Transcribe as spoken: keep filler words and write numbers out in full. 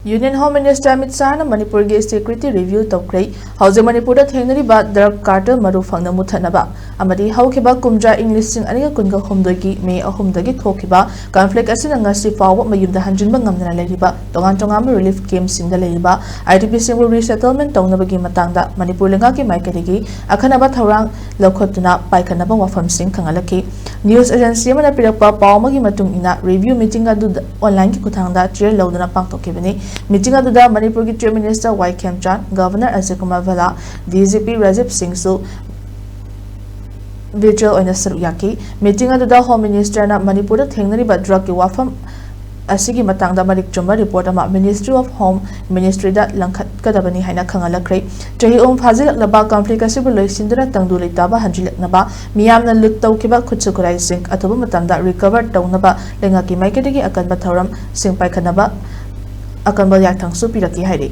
Union Home Minister Amit Shahꯅ ꯃꯅꯤꯄꯨꯔꯒꯤ security review ꯇꯧꯈ꯭ꯔꯦ꯫ ꯍꯧꯖꯤꯛ ꯃꯅꯤꯄꯨꯔꯗ ꯊꯦꯡꯅꯔꯤꯕ drug cartel ꯃꯔꯨ ꯐꯪꯅ ꯃꯨꯠꯊꯠꯅꯕ ꯑꯃꯗꯤ ꯍꯧꯈꯤꯕ ꯀꯨꯝꯖꯥ ꯏꯪ ꯂꯤꯁꯤꯡ ꯑꯅꯤꯒ ꯀꯨꯟꯒ ꯍꯨꯝꯗꯣꯏꯒꯤ ꯃꯦ ꯑꯍꯨꯝꯗꯒꯤ ꯊꯣꯛꯈꯤꯕ conflict ꯑꯁꯤꯅ ꯉꯁꯤ ꯐꯥꯎꯕ ꯃꯌꯨꯝꯗ ꯍꯟꯖꯤꯟꯕ ꯉꯝꯗꯅ ꯂꯩꯔꯤꯕ ꯇꯣꯉꯥꯟ ꯇꯣꯉꯥꯟꯕ relief campꯁꯤꯡꯗ ꯂꯩꯔꯤꯕ IDPꯁꯤꯡꯕꯨ resettlement ꯇꯧꯅꯕꯒꯤ ꯃꯇꯥꯡꯗ ꯃꯅꯤꯄꯨꯔ ꯂꯩꯉꯥꯛꯀꯤ ꯃꯥꯏꯀꯩꯗꯒꯤ ꯑꯈꯟꯅꯕ ꯊꯧꯔꯥꯡ ꯂꯧꯈꯠꯇꯨꯅ ꯄꯥꯏꯈꯠꯅꯕ ꯋꯥꯐꯝꯁꯤꯡ ꯈꯪꯍꯜꯂꯛꯈꯤ꯫ News agency ꯑꯃꯅ ꯄꯤꯔꯛꯄ ꯄꯥꯎ ꯑꯃꯒꯤ ꯃꯇꯨꯡ ꯏꯟꯅ, review meeting ꯑꯗꯨꯗ online ꯒꯤ ꯈꯨꯠꯊꯥꯡꯗ chair ꯂꯧꯗꯨꯅ ꯄꯥꯡꯊꯣꯛꯈꯤꯕꯅꯤ꯫ Meeting ꯑꯗꯨꯗ ꯃꯅꯤꯄꯨꯔꯒꯤ Chief Minister ꯋꯥꯏ ꯈꯦꯝꯆꯥꯟ, Governor ꯑꯖꯌ ꯀꯨꯃꯥꯔ ꯚꯜꯂꯥ, DGP ꯔꯥꯖꯤꯕ ꯁꯤꯡꯁꯨ virtual ꯑꯣꯏꯅ ꯁꯔꯨꯛ ꯌꯥꯈꯤ꯫ Meeting ꯑꯗꯨꯗ Home Ministerꯅ ꯃꯅꯤꯄꯨꯔꯗ ꯊꯦꯡꯅꯔꯤꯕ drugꯀꯤ ꯋꯥꯐꯝ ꯑꯁꯤꯒꯤ ꯃꯇꯥꯡꯗ ꯃꯔꯤꯛ ꯆꯨꯝꯕ report ꯑꯃ Ministry of Home Ministryꯗ ꯂꯪꯈꯠꯀꯗꯕꯅꯤ ꯍꯥꯏꯅ ꯈꯪꯍꯜꯂꯛꯈ꯭ꯔꯦ꯫ ꯆꯍꯤ ꯑꯍꯨꯝ ꯐꯥꯖꯤꯜꯂꯛꯂꯕ conflict ꯑꯁꯤꯕꯨ ꯂꯣꯏꯁꯤꯟꯗꯨꯅ ꯇꯪꯗꯨ ꯂꯩꯇꯥꯕ ꯍꯟꯖꯤꯜꯂꯛꯅꯕ, ꯃꯤꯌꯥꯝꯅ ꯂꯨꯠ ꯇꯧꯈꯤꯕ ꯈꯨꯠꯁꯨ ꯈꯨꯠꯂꯥꯏꯁꯤꯡ ꯑꯊꯨꯕ ꯃꯇꯝꯗ recover ꯇꯧꯅꯕ ꯂꯩꯉꯥꯛꯀꯤ ꯃꯥꯏꯀꯩꯗꯒꯤ ꯑꯀꯟꯕ ꯊꯧꯔꯝꯁꯤꯡ ꯄꯥꯏꯈꯠꯅꯕ ꯑꯀꯟꯕ ꯌꯥꯊꯪꯁꯨ ꯄꯤꯔꯛꯈꯤ ꯍꯥꯏꯔꯤ꯫